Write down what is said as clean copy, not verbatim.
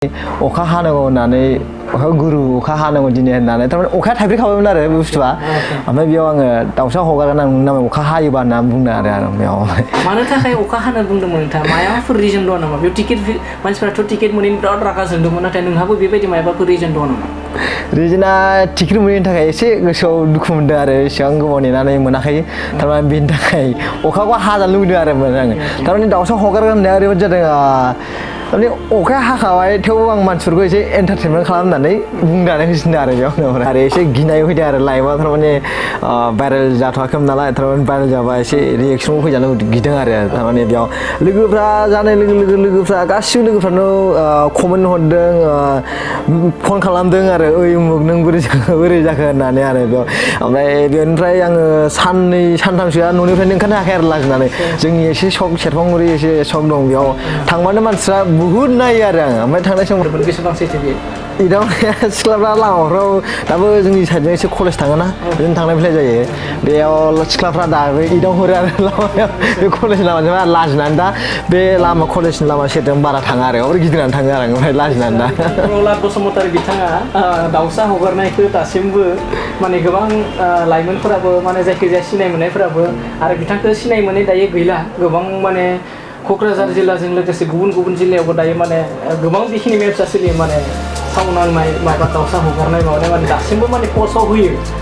अखा हानांगौ होननानै गुरु अखा हानांगौ दिनै होननानै थारमाने अखाया थाइफ्रिखाबायमोन आरो बे बुस्थुआ ओमफ्राय बेयाव आङो दाउसा हगारगोन आं नामा अखा हायोबा होनना बुंदों आरो बेयाव मानो थाखाय अखा हानो बुंदोंमोन नोंथाङा मायाबाफोर रिजन दङ नामा बेयाव टिकेट मानसिफ्राथ' टिकेट मोनैनि बिराद रागा जोंदोंमोन नाथाय नोंहाबो बेबायदि मायाबाफोर रिजन दङ नामा रिजोना टिकेट मोनैनि थाखाय एसे गोसोआव दुखु मोनदों आरो एसेबां गोबाव नेनानै मोनाखै थारमाने बेनि थाखाय अखाखौ हाजानो लुबैदों आरो आङो थारमाने दाउसा हगारगोन होननाया ओरैबायदि जादों माने अखाया हाखाबाय थेवबो आं मानसिफोरखौ एसे एन्टारटेनमेन्ट खालामनानै बुंनानै होसिनदों आरो बेयावनो आरो एसे गिनाय फैदों आरो लाइफआ थारमाने भाइरेल जाथ'वाखैमोन नालाय थारमाने भाइरेल जाबा एसे रिएक्सनबो फैजानो गिदों आरो थारमाने बेयाव लोगोफ्रा जानाय लोगो लोगो लोगोफ्रा गासिबो लोगोफ्रानो कमेन्ट हरदों फन खालामदों आरो ओइ उमुक नों बोरै जाखो होननानै आरो बेयाव ओमफ्राय बेनिफ्राय आङो साननै सानथामसोआ न'निफ्रायनो ओंखारनो हायाखै आरो लाजिनानै जोंनि एसे सक सेरफांगुरि एसे सक दं बेयाव थांबानो मानसिफ्रा बुहुत नायो आरो आङो ओमफ्राय थांनाय समाव बेसेबां सैथो बेयो इदावनाया सिख्लाफ्रा लामाफ्राव दाबो जोंनि साइडजों एसे कलेज थाङोना बिदिनो थांलाय फैलाय जायो बेयाव सिख्लाफ्रा दाबो इदावहरो आरो लामायाव बे कलेज लामाजों लाजिनानै दा बे लामा कलेजनि लामा सेरजों बारा थाङा आरो ओरै गिदिंनानै थाङो आरो ओमफ्राय लाजिनानै दा प्रहलाद बसुमतारी बिथाङा दाउसा हगारनायखौ दासिमबो माने गोबां लाइमोनफोराबो माने जायखिजाया सिनाय मोननायफोराबो आरो बिथांखौ सिनाय मोनै दायो गैला गोबां माने क'क्राझार जिल्लाजों लोगोसे गुबुन गुबुन जिल्लायावबो दायो माने गोबां बेखिनि मेप्सआ सोलियो माने साव नांनाय माबा दाउसा हगारनाय माबानाय माने दासिमबो माने पस्टआव होयो